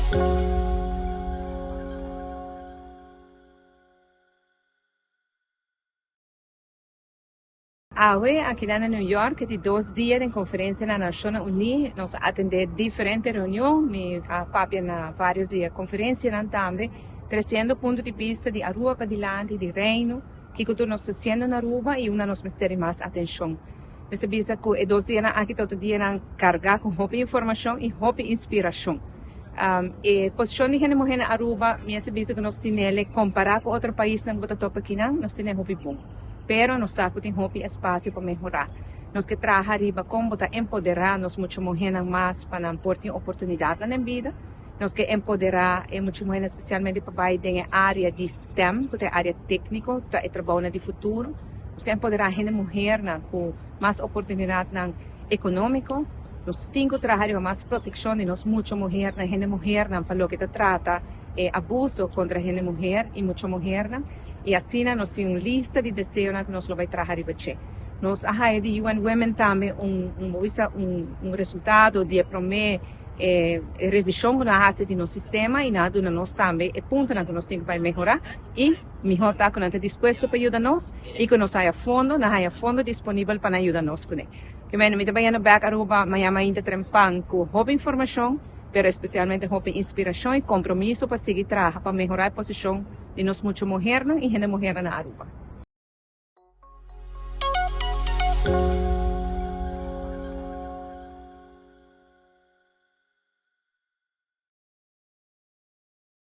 Awe, akinan na New York, e di dos dia den konferensia na Nashonnan Uní, nos a atendé diferente reunion. Mi a papia na vários di e konferensianan tambe, tresiendo punto di bista di Aruba padilanti, di Reino, kiko tur nos ta hasiendo na Aruba i unda nos mester di mas atenshon. Mester bisa ku e dos dianan aki ta otro dianan kargá ku hopi informashon i hopi inspirashon. E posishon di hende muhé na Aruba, mi mester bisa ku nos tinele kompará ku otro paisnan ku bo ta topa akinan, nos tine hopi bon. Pero nos sa ku tin hopi espasio pa mehorá. Nos ke traha riba kon bo ta empoderá nos mucha muhénan mas pa nan por tin oportunidatnan den bida. Nos ke empoderá e mucha muhénan spesialmente pa bai den e área di STEM, ku ta e área tékniko, ta e trabounan di futuro. Nos ke empoderá hende muhernan ku mas oportunidatnan ekonómiko. Nos tin ku traha riba mas protekshon di nos mucha muhernan, hende muhernan pa loke ta trata e abuso kontra hende muher i mucha muhernan. I asina nos tin un lista di deseonan ku nos lo bai traha riba dje. Nos a haya di UN Women tambe un un bo bisa un un resultado di e promé e revishon ku nan a hasi di nos sistema i nan a duna nos tambe e puntonan ku nos tin ku bai mehorá i mihó ta ku nan ta dispuesto pa yuda nos i ku nos haya fondo, nan haya fondo disponibel pa nan yuda nos kuné. Kimen mi ta bayendo bèk Aruba maña mainta trempan ku hopi informashon pero espesialmente hopi inspirashon i kompromiso pa sigui traha pa mehorá e posishon di nos mucha muhernan y hende muhernan na Aruba.